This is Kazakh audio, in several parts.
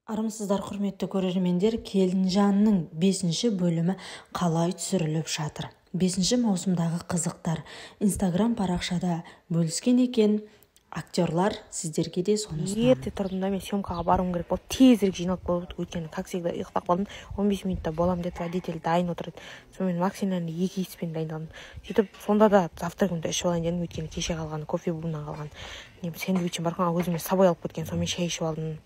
Армысыздар, құрметті көрермендер! Келінжанның 5-ші бөлімі қалай түсіріліп жатыр? 5 маусымдағы қызықтар Инстаграм парақшада бөліскен екен актерлар, сіздерге де соны ұсынамын. Ерте тұрдым да, мен съемкаға баруым керек болды. Тезірек жиналып болды, өйткені, как всегда, ұйықтап қалдым. 15 минутта боламын деді, водитель дайын отыр еді. Сонымен максимально екі иіспен дайындалдым. Сөйтіп, сонда да завтрагымды ішіп алайын дедім, өйткені кеше қалған кофе бумнан қалған нем, сэндвичім бар ғой, өзіме с собой алып кеткен, сонымен шай ішіп алдым.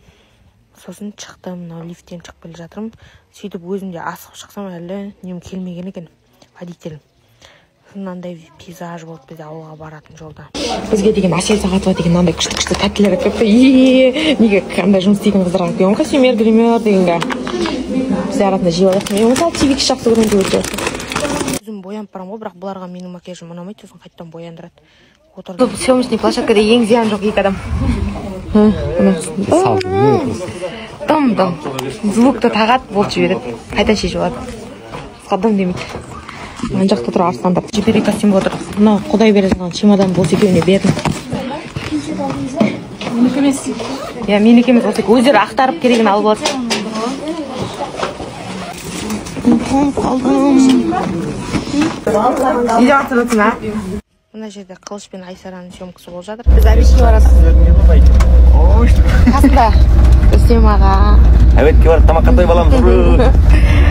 Сосын шықтым, мынау лифттен шығып келе жатырмын. Сөйтіп, өзім де асығып шықсам, әлі нем келмеген екен, водитель. Мынандай пейзаж болды бізде ауылға баратын жолда. Бізге деген Әсел Сағатова деген мынандай күшті күшті тәттілер алып келіпті. Е, неге андай жұмыс істейтін қыздарға алып келген, костюмер, гример дегенге. Біз арасында жеп алайық. Мен, мысалы, Твикс жақсы көремін деп өте. Өзім боянып барамын ғой, бірақ бұларға менің макияжым ұнамайды, сосын қайтадан бояндырады. Отырды. Съемочный площадкада ең зиян жоқ екі адам. Дым дым. Звукты тағады, болды, жібереді. Қайтадан шешіп алады. Басқа дым демейді. Ана жақта тұр арыстандар. Жіберей костюм отыр. Мынау құдай бере салған чемодан болса, екеуіне бердім. Менікі емес. Иә, менікі емес, осы өздері ақтарып, керегін алып алады. Тоңып қалдым. Не деп отырсың, а? Мына жерде Қылыш пен Айсараның съемкасы болып жатыр. Біз обедке баратырмыз. Қасында Рүстем аға. Обедке барып, тамаққа тойып аламыз.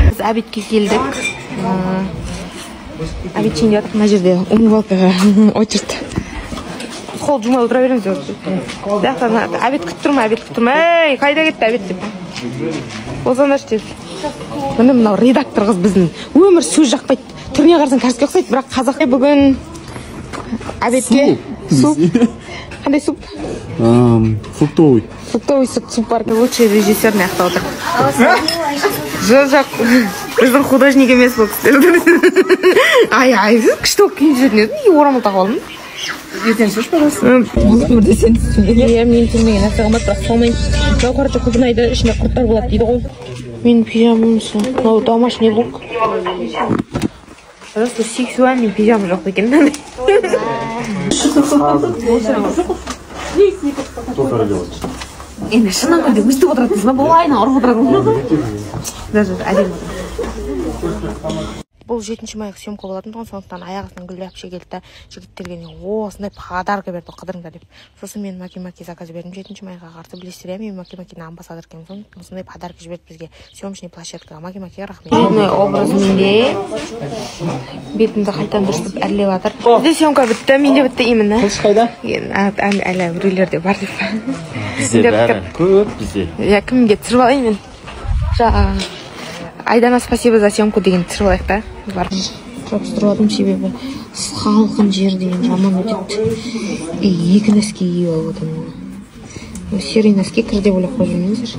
Біз обедке келдік. Обед ішейін деп жатырмық. Мына жерде умывалкаға очередь. Қол жумай отыра береміз деп отыр. Бұл жақта обед күтіп тұрмын, обед күтіп тұрмын. Ей, қайда кетті обед деп. Болсаңдаршы тез. Міне, мынау редактор қыз біздің. Өмір сөз жақпайды. Түріне қарасаң, кәріске ұқсайды, бірақ қазақ. Бүгін обедке суп. Қандай суп? Фруктовый. Фруктовый суп, суп бар. Лучший режиссер мына жақта отыр. Жоқ, жоқ. Біздің художник емес бұл кісілер. Ай, ай, күшті болып киініп жүретін едім. Неге орамал тағып алдым? Ертең шеш, пожалуйста. Өмірде сен түсінбеген. Иә, мен түсінбеген нәрсе қалмады, бірақ салмаймын. Мынау, короче, құлпынайды, ішінде құрттар болады дейді ғой. Менің пижамам сол. Мынау домашний лук. Просто сексуальный пижама жоқ екен мынандай. Енді шын өмірде өстіп отыратынсың ба? Былайынан ұрып отыратын. Даже әдемі отыр. Бұл 7 майға съемка болатын тұғын, сондықтан аяқ астынан Гүл әпше келді да, жігіттерге не осындай подарка берді, қыдырыңдар деп. Сосын мен маки маки заказ бердім 7 майға қарсы. Білесіздер, иә, мен маки макидің амбассадор екенмін. Соң осындай подарка жіберді бізге, съемочный площадкаға. Маки макиға рахмет. Очередной образ менде. Бетімді қайтадан дұрыстап әрлеп жатыр. Бізде съемка бітті, менде бітті именно. Қылыш қайда? Әлі біреулерде бар деп. Бізде бәрі көп бізде. Иә, кімге түсіріп алайын мен? Жаңағы «Айдана, спасибо за съемку» деген түсіріп алайық та. Бар. Жабыстырып алдым, себебі салқын жер деген жаман өтеді. И екі носки киіп алып отырмын. Серый носки кір деп ойлап қойып жүрмеңіздер.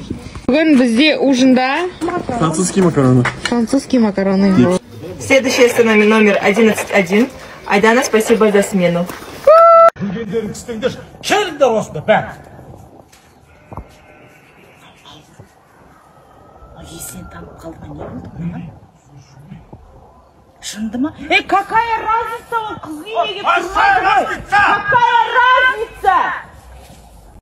Бүгін бізде ужинда Французские макароны. Французские макароны. Следующая остановка номер 11.1. Айдана, спасибо за смену. Күлгендерің істеңдерші, келіңдер осында бәрі. Есінен танып қалды ма, не болды мынаған? Жынды ма? Ей, какая разница, ол қыз үйіне келіп тұрмайды ғой. Какая разница?